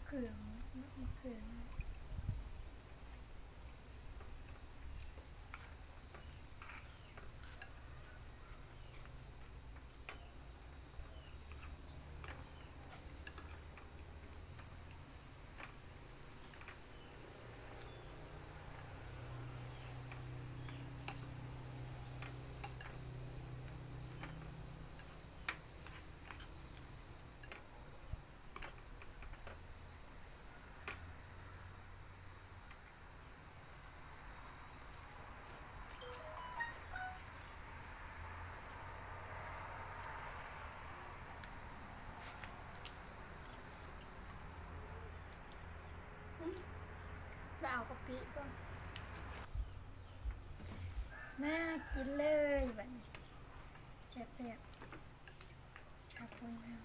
ເກືອ ໝາກເຂືອ. ອືມ ມາເອົາກະປິກ່ອນ. ມາກິນເລີຍບາດນີ້ ແຊບໆ ເອົາຄົນເຮົາ.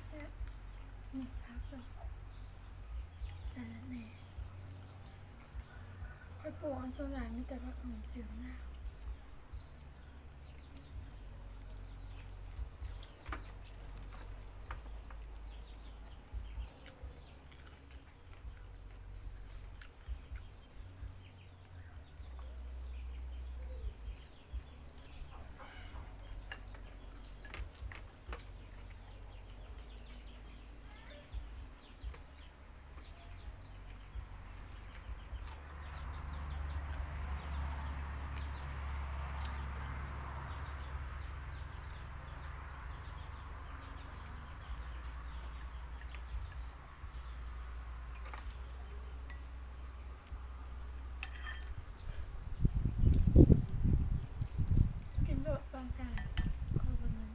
ແຊບໆ ນີ້ຜັກເດີ ສາລະແໜ່ ຂ້ອຍປູກອັນສ່ວນຫຼາຍມີແຕ່ຜັກຫອມເສີມນະ. ກິນໂລດ ຕອນກາງ ຂ້ອຍບໍ່ເໜື່ອຍ.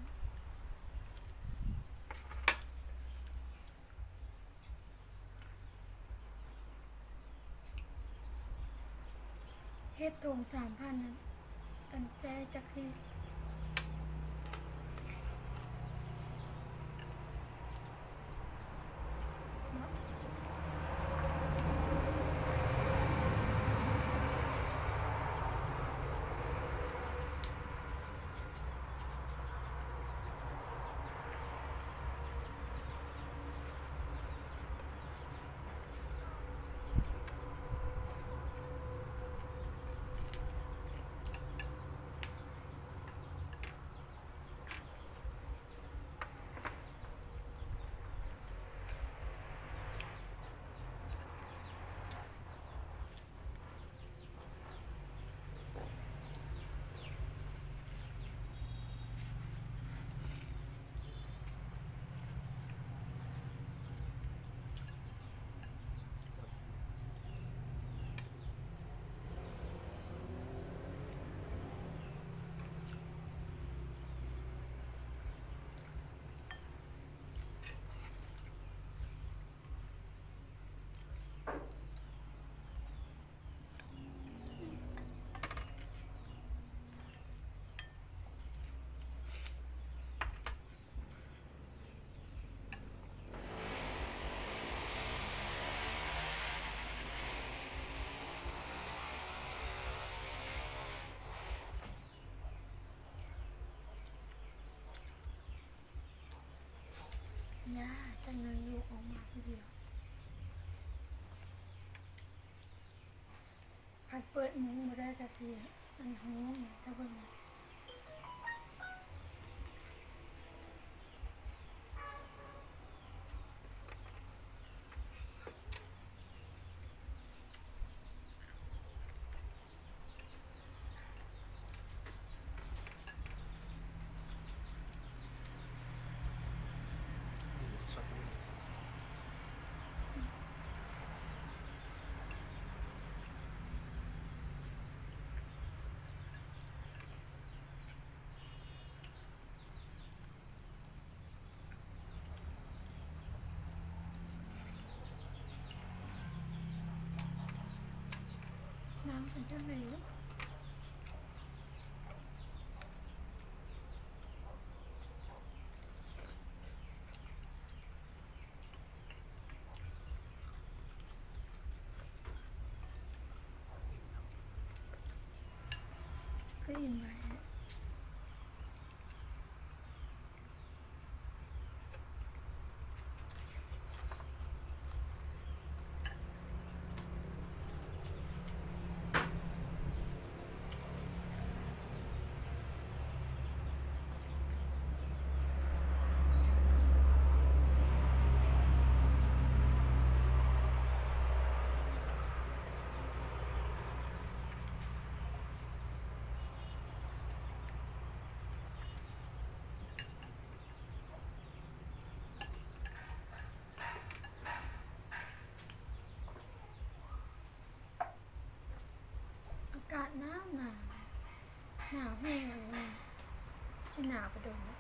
ເຮັດຖົງສາມພັນນັ້ນ ອັນແຕ່ຈັກຄື ເນາະ. ຢ່າ ຈັ່ງເລີຍ ລູກອອກມາຜູ້ດຽວ. ຄັນເປີດມຸ້ງບໍ່ໄດ້ກະຊິອັນຮ້ອນ ຖ້າເບິ່ງ ເ ມັນຈະດີ ຄືອີ່ມຫຼາຍແທ້. ອາກາດໜາວໜາວ ໜາວແຮງອັນນີ້ ຊິໜາວໄປດົນແລ້ວ.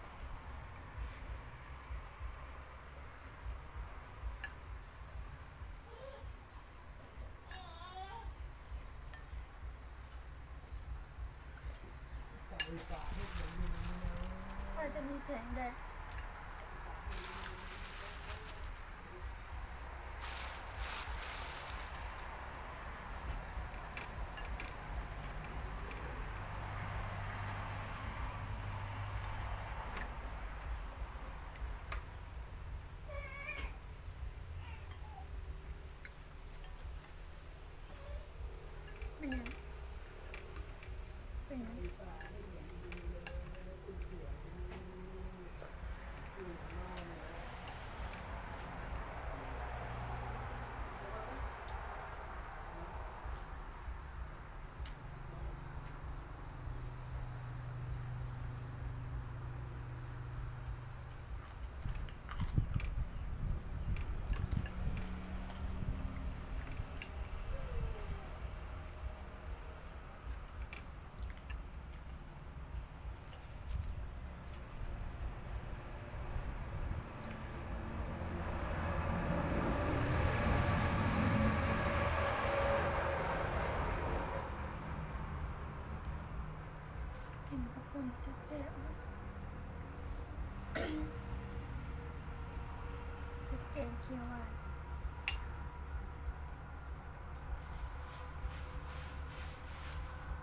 ໃຜຈະມີແສງແດດ. ແມ່ນຫຍັງ? ເປັນຫຍັງ? ກິນເຂົ້າປຸ້ນແຊບໆ ເນາະ ເຮັດແກງຂຽວຫວານ.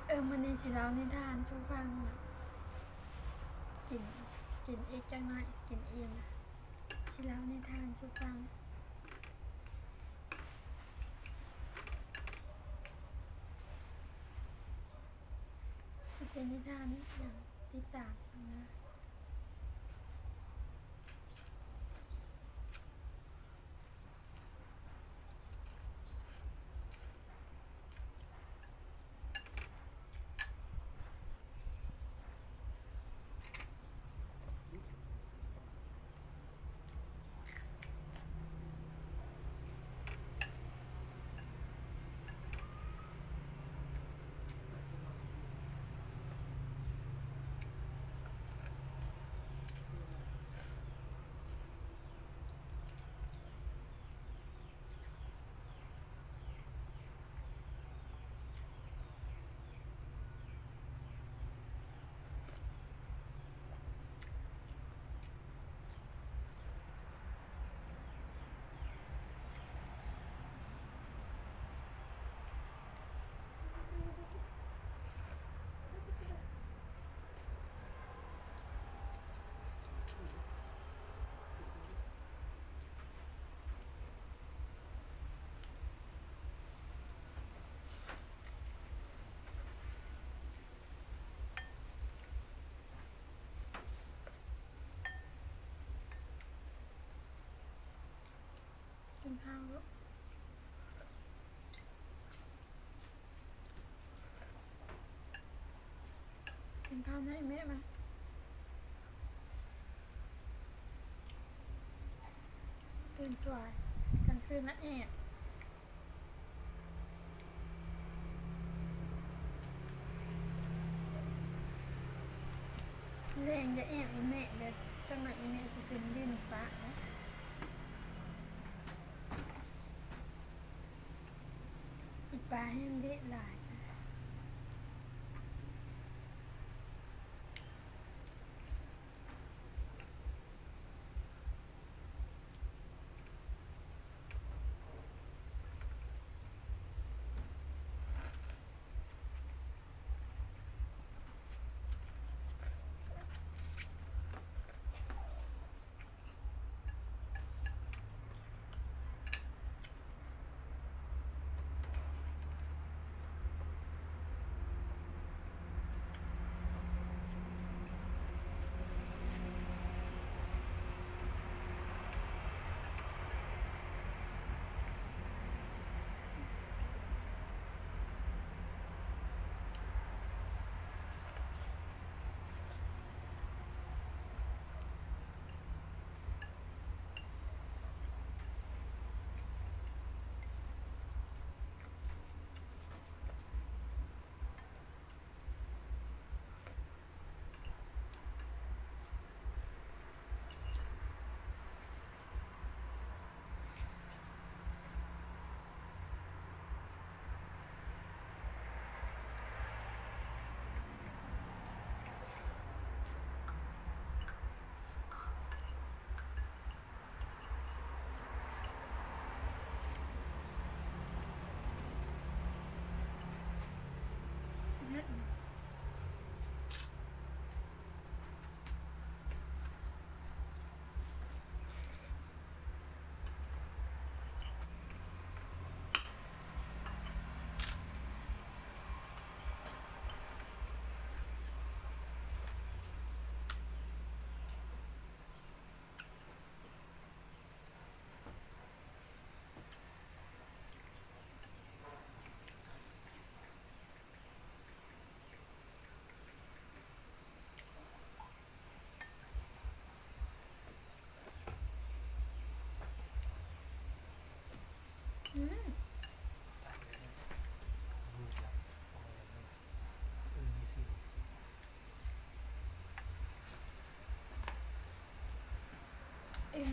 ເອີ ມື້ນີ້ຊິເລົ່ານິທານສູ່ຟັງ. ກິນ ກິນອີກຈັກໜ້ອຍ ກິນອີ່ມ ຊິເລົ່ານິທານສູ່ຟັງ. ຊິເປັນນິທານຫຍັງ ຕິດຕາມເບິ່ງເດີ. ກິນເຂົ້າລູກ. ກິນເຂົ້າໃຫ້ແມ່ມາ. ຕື່ນສວາຍ ກາງຄືນລະແອບ. ແລງຢ່າແອບອີ່ແມ່ເດີ ຈັກໜ້ອຍອີ່ແມ່ຊິເປັນວິນປະເດີ. ອີ່ປາແຮງເວະຫຼາຍ.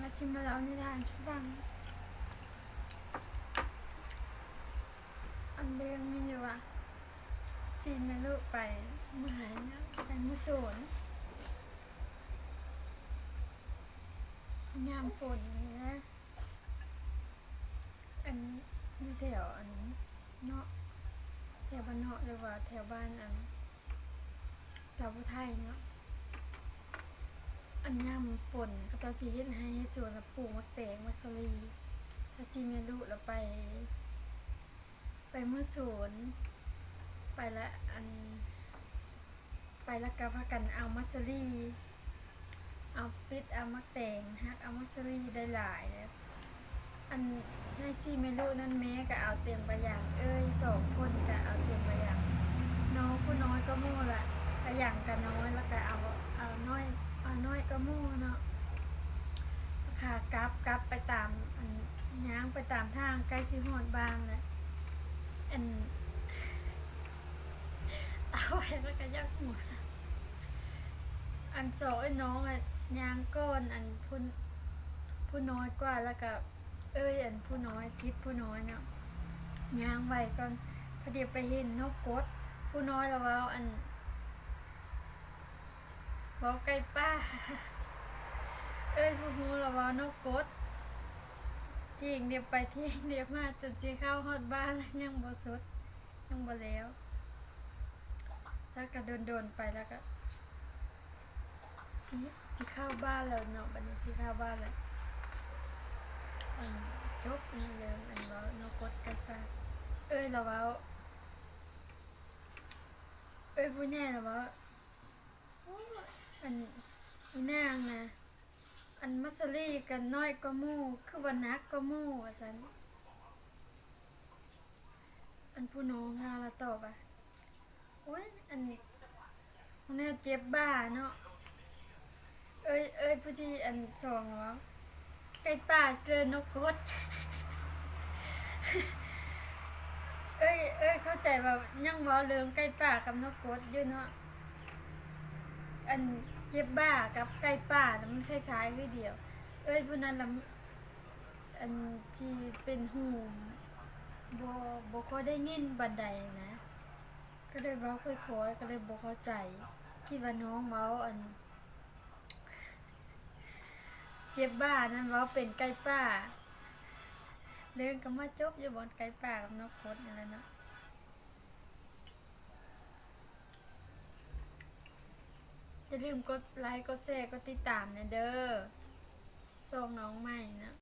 ມາຊິມາເລົ່ານິທານສູ່ຟັງ. ອັນເລື່ອງມີຢູ່ວ່າ ສີ່ແມ່ລູກໄປມະຫານະ ໄປມະສວນ ຍາມຝົນນີ້ນະ ອັນ ຢູ່ແຖວອັນເນາະ ແຖວບ້ານເນາະ ຫຼືວ່າແຖວບ້ານອັນ ຊາວຜູ້ໄທເນາະ ອັນຍາມຝົນເຂົາເຈົ້າຊິເຮັດໄຮ່ເຮັດສວນ ແລ້ວປູກໝາກແຕງ ໝາກສາລີ ແລ້ວສີ່ແມ່ລູກລະໄປ ໄປມະສວນ ໄປລະອັນ ໄປລະກະພາກັນເອົາໝາກສາລີ ເອົາປິດເອົາໝາກແຕງ ຫັກເອົາໝາກສາລີໄດ້ຫຼາຍ ອັນໃນສີ່ແມ່ລູກນັ້ນ ແມ່ກະເອົາເຕັມກະຫຍັງ ເອື້ອຍສອງຄົນກະເອົາເຕັມກະຫຍັງ ນ້ອງຜູ້ນ້ອຍກວ່າໝູ່ລະ ກະຫຍັງກະນ້ອຍ ລະກະເອົາ ເອົານ້ອຍ ເອົານ້ອຍກວ່າໝູ່ເນາະ ຂາກັບ ກັບໄປຕາມ ອັນ ຍ່າງໄປຕາມທາງ ໃກ້ຊິຮອດບ້ານລະ ອັນ ເອົາໄວ້ລະກະຢາກຫົວ ອັນສອງເອື້ອຍນ້ອງອະຍ່າງກ່ອນ ອັນຜູ້ ຜູ້ນ້ອຍກວ່າ ລະກະເອື້ອຍອັນຜູ້ນ້ອຍ ທິດຜູ້ນ້ອຍນະ ຍ່າງໄວກ່ອນ ພໍດີໄປເຫັນນົກກົດ ຜູ້ນ້ອຍລະເວົ້າອັນ ເວົ້າໄກ່ປ່າ ເອື້ອຍຜູ້ຮູ້ລະເວົ້ານົກກົດ ຖຽງດຽວໄປຖຽງດຽວມາ ຈົນຊິເຂົ້າຮອດບ້ານລະຍັງບໍ່ສຸດ ຍັງບໍ່ແລ້ວ ລະກະດົນໆໄປ ລະກະຊິ ຊິເຂົ້າບ້ານແລ້ວເນາະ ບາດນີ້ຊິເຂົ້າບ້ານແລ້ວ ອັນ ຈົບເລື່ອງອັນເວົ້ານົກກົດໄກ່ປ່າ ເອື້ອຍລະເວົ້າ ເອື້ອຍຜູ້ໃຫຍ່ລະເວົ້າ ໂອ້ ອັນ ອີນາງນະ ອັນໝາກສາລີກະນ້ອຍກວ່າໝູ່ ຄືວ່າໜັກກວ່າໝູ່ ວ່າຊັ້ນ ອັນຜູ້ນ້ອງລາລະຕອບວ່າ ໂອ້ຍ ອັນ ແນວເຈັບບ່າເນາະ ເອື້ອຍ ເອື້ອຍຜູ້ທີ່ອັນສອງເວົ້າ ໄກ່ປ່າຊິເລີນນົກກົດ ເອື້ອຍ ເອື້ອຍເຂົ້າໃຈວ່າຍັງເວົ້າເລື່ອງໄກ່ປ່າກັບນົກກົດຢູ່ເນາະ ອັນເຈັບບ່າກັບໄກ່ປ່ານະ ມັນຄ້າຍໆຄືດຽວ ເອື້ອຍຜູ້ນັ້ນລະ ອັນທີ່ເປັນຫູ ບໍ່ ບໍ່ຄ່ອຍໄດ້ຍິນປານໃດນະ ກະເລີຍເວົ້າຄ່ອຍໆ ກະເລີຍບໍ່ເຂົ້າໃຈ ຄິດວ່ານ້ອງເວົ້າອັນ ເຈັບບ່ານັ້ນເວົ້າເປັນໄກ່ປ່າ ເລື່ອງກະມາຈົບຢູ່ບ່ອນໄກ່ປ່າກັບນົກກົດນີ້ແຫຼະເນາະ ຢ່າລືມກົດໄລ ກົດແຊ ກົດຕິດຕາມແດ່ເດີ ຊ່ອງນ້ອງໃໝ່ເນາະ